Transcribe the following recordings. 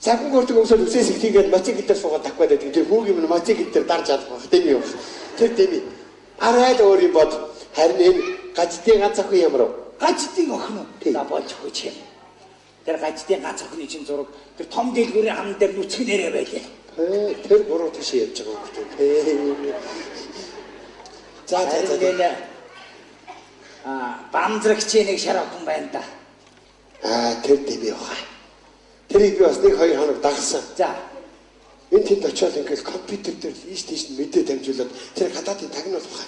Завхан гурдаг өмсөд үсээс их тийгээд мотоцикл дээр суугаад такваад байдаг. Тэр хүүгийн минь мотоцикл дээр дарж алах байх тийм юм. Тэр тийм. Арай л өөр юм бод. Харин энэ гаждын ганц охин ямар вэ? Гаждын охин уу? За болж өгөөч юм. Тэр гаждын ганц охины чинь зураг тэр том дэлгүүрийн хан дээр нүцгэн нэрэ байлээ. Тэр буруу тийш явж байгаа юм дээ. За за за. Бамзрагчийн нэг шар охин байна да. Тэр дэвээ баха. Тэрийг би бас 1-2 хоног дагсан. За. Энэ тэнд очиод ингээл компьютер дээр ийш тийш мэдээ дамжуулаад тэр гадаадын тагнуул баха.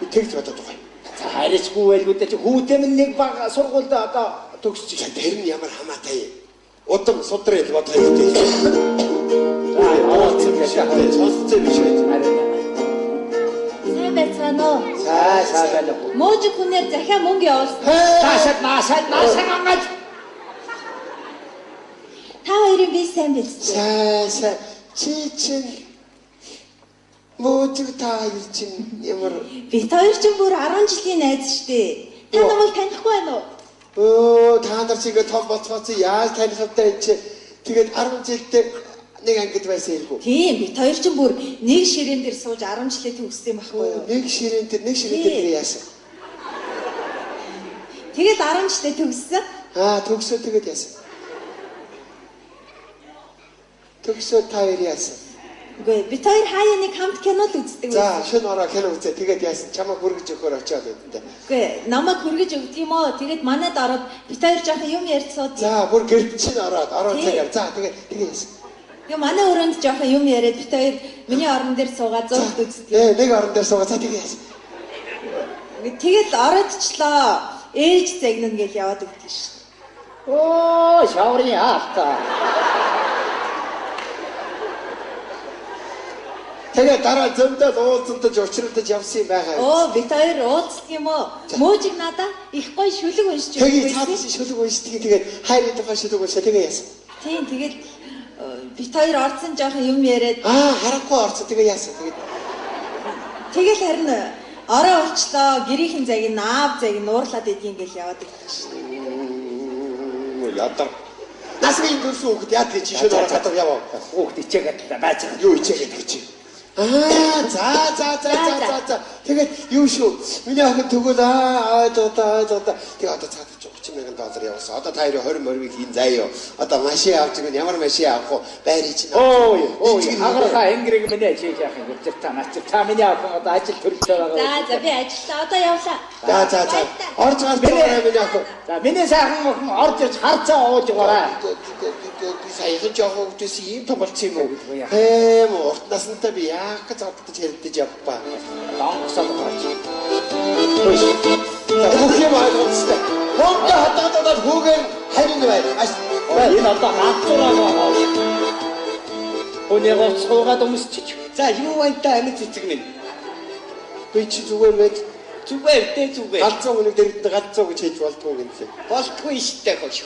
Би тэгж бодоод байгаа юм. За харичгүй байлгүй дээ чи хүүтэй минь нэг баг сургуульд одоо төгсөж. За тэр нь ямар хамаатай юм. Удам судрал бодох юм дээ. За ууцсан биш аа. Сонсцоо биш байж. Сайн байцгаана уу? Сайн байна уу? Муужиг хүнээр захиа мөнгө явуулсан. Таашаад наашаад ангаж. Та хоёрын бие сайн бэлдсэн. Сайн. Чи чинь муужиг та хоёр чинь ямар бид хоёр чинь бүр 10 жилийн найз штэ. Та намайг танихгүй байна уу? Өө та нар чи ингээ том болцгооц яаж таних вэ чи? Тэгээд 10 жилдээ нэг ангид байсан юм уу? Тийм, бид хоёр чинь бүр нэг ширээн дээр сууж 10 жилээ төгссөн юм байхгүй юу? Нэг ширээн дээр яасан? Тэгэл 10 жилээ төгссөн. Төгсөө тэгээд яасан? Төгсөө та хоёр яасан? Үгүй, бид хоёр хаяа нэг хамт кино л үздэг байсан. За, шөнө ороо кино үзээ. Тэгээд яасан? Чамайг хүргэж өгөхөөр очиод байдсан. Үгүй, намайг хүргэж өгдөг юм уу? Тэгээд манад ороод бид хоёр жоохон юм ярьцууд. За, бүр гэрт чинь ороод ороо цагаар. За, тэгээд яасан? Тэгээ манай өрөөнд жоохон юм яриад бид хоёр миний орон дээр суугаад зурагт үздэг. Нэг орон дээр суугаад за тэгээд яасан? Тэгэл ороодчлоо. Ээж загнана гэж яваад өгдөг шүү дээ. Оо, шаврын хаалтаа. Тэгээ дараа зөндөл уулзалтаж учралтаж явсан юм байгаа. Оо, бид хоёр уулздаг юм уу? Муужиг надаа их гоё шүлэг уншиж өгсөн. Тэгээ цаадас шүлэг уншдаг. Тэгээд хайрын тухай шүлэг уншаа. Тэгээ яасан? Тийм, тэгээд бид хоёр орцсон жоохон юм яриад. Харахгүй орцсон. Тэгээ яасан? Тэгэл харин орой болчлоо. Гэрийнхэн загин, аав загин нуурлаад идэх юм гэж яваад өгдөг шүү дээ. Ядар. Насны дөрсөн хүүхэд яад гэж шөнө орой гадуур яваа. Хүүхэд ичээгээд байж байгаа. Юу ичээгээд гэж. За. Тэгээд юу шүү? Миний охин тэгвэл ойлгоо. Тэгээ одоо цаадах чи 30,000 доллар явуулсан. Одоо та хоёрын 20 морийг хийн заяа. Одоо машин авч өгнө. Ямар машин авах вэ? Байрыг чинь. Ой, хагархаа хэнгэрэг минь чи яах юм? Та наач та миний охин одоо ажил төрөлтэй байгаа. За, би ажилдаа одоо явлаа. За. Орж гарч байгаа миний охин. За, миний сайхан охин орж ирж харцаа ууж гараа. Би саяхан жоохон хөвгдөөс ийм том болчихсон юм уу? Хэм урт насантай би яах гэж зодтож хэрдэж явпаа. Донгосоод гарч. За бүх юм ойлгомжтой. Хөнгө хадгалаад хүүгээр харин байна. Энэ одоо ганцураа байгаа. Хүний гоц суугаад өмсчих. За юу байна та амьд цэцэг минь? Би чи зүгээр байж зүгээр дээ зүгээр. Галзуу хүнийг дэргэдэн галзуу гэж хэлж болдгоо гэнэ. Болтгүй штэ хөөш.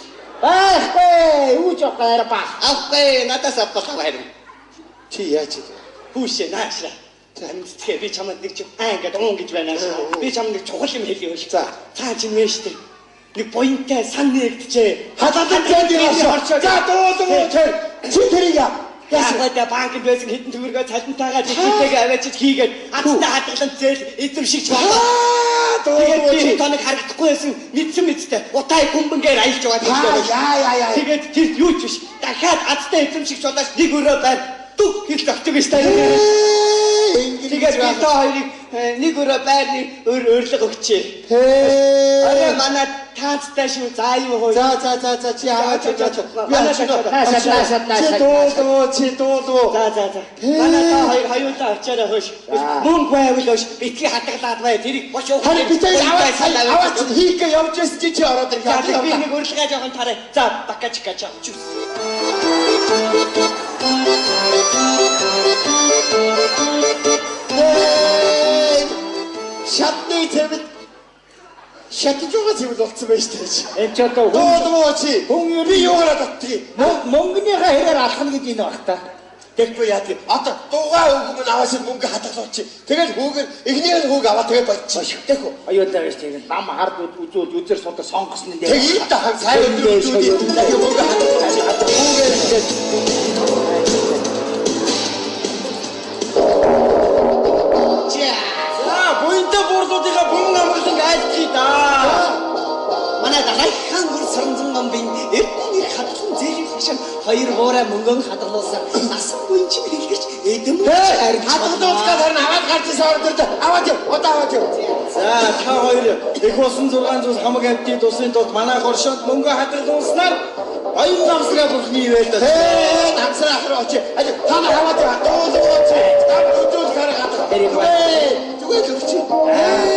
Байхгүй юу ч авах ба. Авахгүй надаас авах харин. Чи яаж вэ? Хүүшээ наашра. Амьд цэцгээ би чамд нэг чи аа ингээд уун гэж байна. Би чамд нэг чухал юм хэлье хөөш. За цаа чи мэн штэ. Нэг буянтай сан нэгджээ. Халаалан зэнд яваа. За дуулуу чи тэрийг яа. Яагаад банкнд байсан хэдэн төгрөгөө цалинтайгаа жижигтэйгээ аваачиж хийгээд азтай хадгалан зээл эзэмшигч болоо. Тэгээд би хэд хоног харагдахгүй байсан мэдсэн мэдтэй утай күмбэнгээр аялж яваад байсан. Яа. Тэгээд тэр юу ч биш. Дахиад азтай эзэмшигч болооч нэг өрөө байр дүг хэл тогтдог гэж тань. Тэгээд би та хоёрыг нэг өрөө байрны урилга өгчээ. Арай манай таацтай шүү. За юу хөө. За чи аваач. Би чи дуулуу. За. Манай та хоёр хоёулаа очиараа хөөш. Мөнгө байвал хөөш. Битгий хадгалаад бай. Тэрийг бош уух. Харин би тэр аваач хийх гээ явж байсан чи ороод ирэх. За би нэг урилга жоохон тарай. За бакачка чав. Шатны цэвэл шатж байгаа цэвэл болцсон байж тээ. Энд ч одоо хүн чи хүн би юугаар дотдгийг мөнгөнийхөө хэрээр алхна гэж энэ баг та. Тэгэхгүй яа тий. Одоо дугаа хүүг мөн аваас мөнгө хадгалуулчих. Тэгэл хүүгээр эхнийх нь хүүг аваа тэгээд болчих. Тэгэхгүй. Аюултай байж тэгээд нам хард үзүүл үзэр судаг сонгосон нь. Тэгээд та хам сайн өдөр үзүүлээ. Тэгээд мөнгө хадгалуулчих. Хүүгээр Эрдэнэ нэр хадгалан зээлийн хашаанд хоёр буурай мөнгөн хадгалуулсан. Насан буян чинь хэлгэрч эдэм Хэ хадгалуулах гэж харин аваад гарч ирсэн орон дээр аваад яв. Одоо аваад яв. За та хоёр их усан 600 хамаг амьтны тусын тулд манай хоршоонд мөнгө хадгалуулснаар баян намсраа бүхний ивэл. Хэ намсраа ах руу очи. Али та нар аваад яв. Дуулуу очи. Та үзүүл хараа гадаг. Зүгээр л өгч.